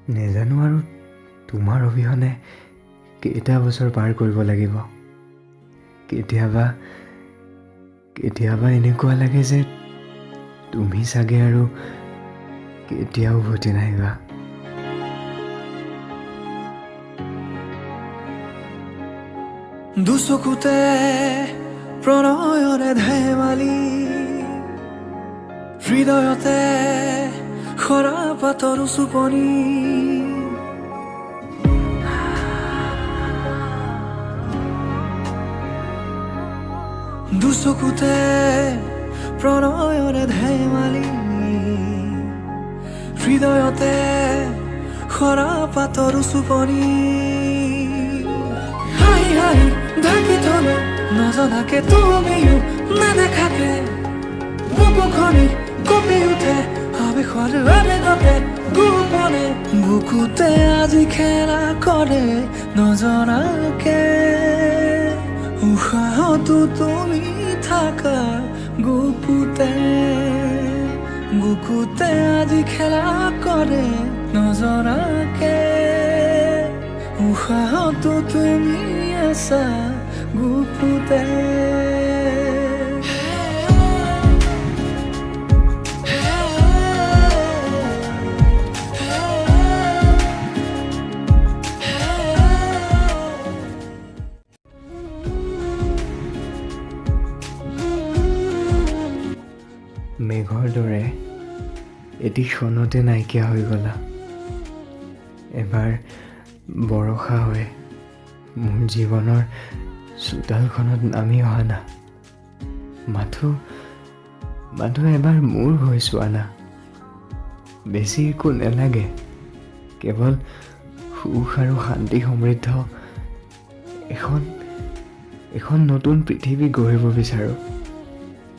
নেজানো আৰু তোমাৰ অবিহনে কেইটা বছৰ পাৰ কৰিব লাগিব। কেতিয়াবা কেতিয়াবা এনেকুৱা লাগে যে তুমি চাগে আৰু কেতিয়াও উভতি নাহিবা। দুচকুতে প্ৰণয়ৰে ধেমালি, হৃদয়তে সৰা পাতৰ চুপনি। দুচকুতে প্ৰণয়ৰে ধেমালি, হৃদয়তে সৰা পাতৰ চুপনি। হাঁহি হাঁহি ঢাকি থলো নজনাকে, তুমিও নেদেখাকে। বুকুখনি কঁপি উঠে আৱেগৰ আৱেগতে গোপনে। বুকুতে আজি খেলা কৰে নজনাকে, উশাহতো তুমি থাকা গুপুতে। বুকুতে আজি খেলা কৰে নজনাকে, উশাহতো তুমি আছা গুপুতে। মেঘৰ দৰে এটি ক্ষণতে নাইকিয়া হৈ গ'লা। এবাৰ বৰষা হৈ মোৰ জীৱনৰ চোতালখনত নামি অহা না, মাথো মাথো এবাৰ মোৰ হৈ চোৱা না। বেছি একো নেলাগে, কেৱল সুখ আৰু শান্তি সমৃদ্ধ এখন এখন নতুন পৃথিৱী গঢ়িব বিচাৰোঁ,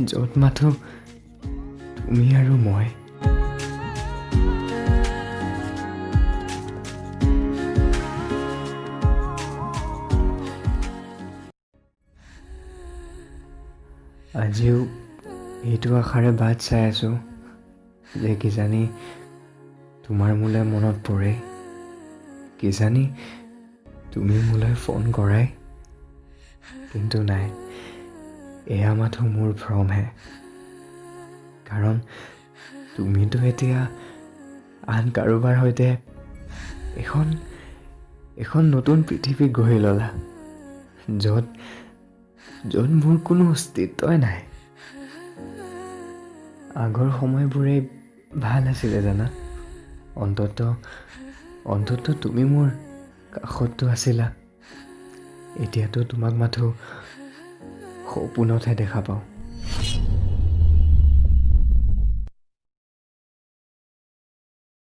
য'ত মাথো তুমি আৰু মই। আজিও এইটো আশাৰে বাট চাই আছোঁ যে কিজানি তোমাৰ মোলৈ মনত পৰে, কিজানি তুমি মোলৈ ফোন কৰাই। কিন্তু নাই, এয়া মাথো মোৰ ভ্ৰমহে। কাৰণ তুমিতো এতিয়া আন কাৰোবাৰ সৈতে এখন এখন নতুন পৃথিৱী গঢ়ি ল'লা, য'ত য'ত মোৰ কোনো অস্তিত্বই নাই। আগৰ সময়বোৰেই ভাল আছিলে জানা। অন্তত অন্তত তুমি মোৰ কাষততো আছিলা। এতিয়াতো তোমাক মাথো সপোনতহে দেখা পাওঁ।